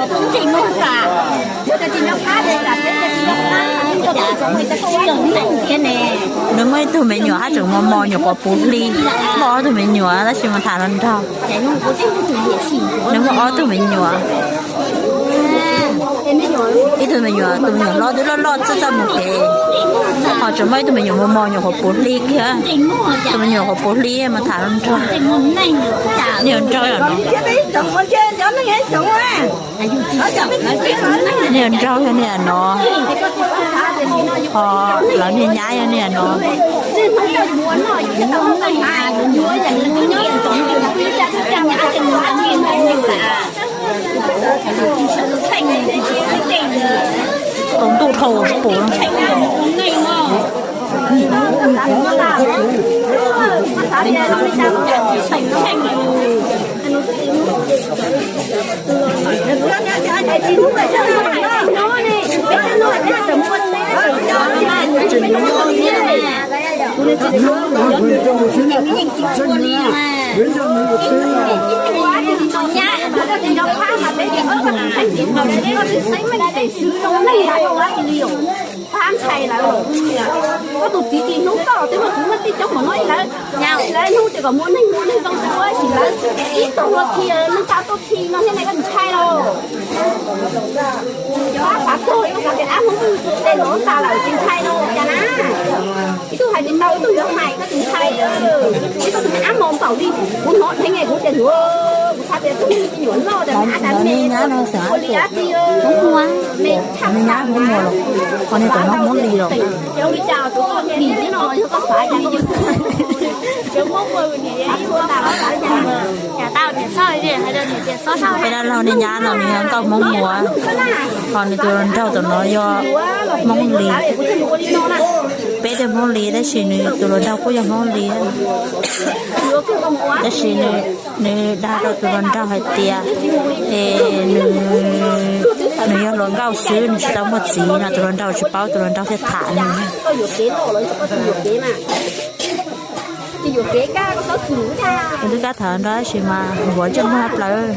Nws muaj ib tug me nyuam haj tseem mos mos nyuam qhuav puv hli, muaj ob tug me nyuam tab sis mas tham hluas nraug. Nws muaj ob tug me nyuam, ib tug me nyuam, tus me nyuam hlob twb loj loj txaj txaj mus kev, ho tseem muaj ib tug me nyuam mos mos nyuam qhuav puv hli kiag. Tus me nyuam qhuav puv hli mas tham hluas nraug. Niag nraug os no, niag nraug yog niag no, ho lawv niag nyab yog niag no. Tau ntuj dhau pum. Pab ntshai lawv, koj tus txiv tsis hlub koj los twb muaj txiv muaj tij coob npaum no ib lawv, lawv hnub ces kom muaj neeg muaj neeg zoo ua sim lawv ib tug hluas khi neeg tau tuaj khi no thiab ne koj ntshai lauj. Cov ab xav tuag ib xav tias ab hmoob twg tej los tas lawm tsis ntshai no cas na. Ib tug hais tsis tau ib tug yuav hais koj tsis ntshai. Ib tug tus ab mos npaum li kuv hnov dheev kuv tias yuav, kuv xav tias tus me nyuam loj tias ab tas me ua li ab tij me tshaj me nyab Hmoob Muas los, qhov niag tus no Hmoob Lis los. Peb dab laug niag nyab no nws yog nkauj Hmoob Muas, ho nws tus hluas nraug tom no yog Hmoob Lis. Peb thiaj Hmoob Lis tab sis nws tus hluas nraug kuj yog Hmoob Lis. Tab sis nws dag rau tus hluas nraug hais tias es nws yog hluas nkauj xwb, nws tsis tau muaj txiv no, tus hluas nraug tsis paub, tus hluas nraug thiaj tham nws. Nws twb kab tham nrog tab sis mas npuav ntsej muag plaws.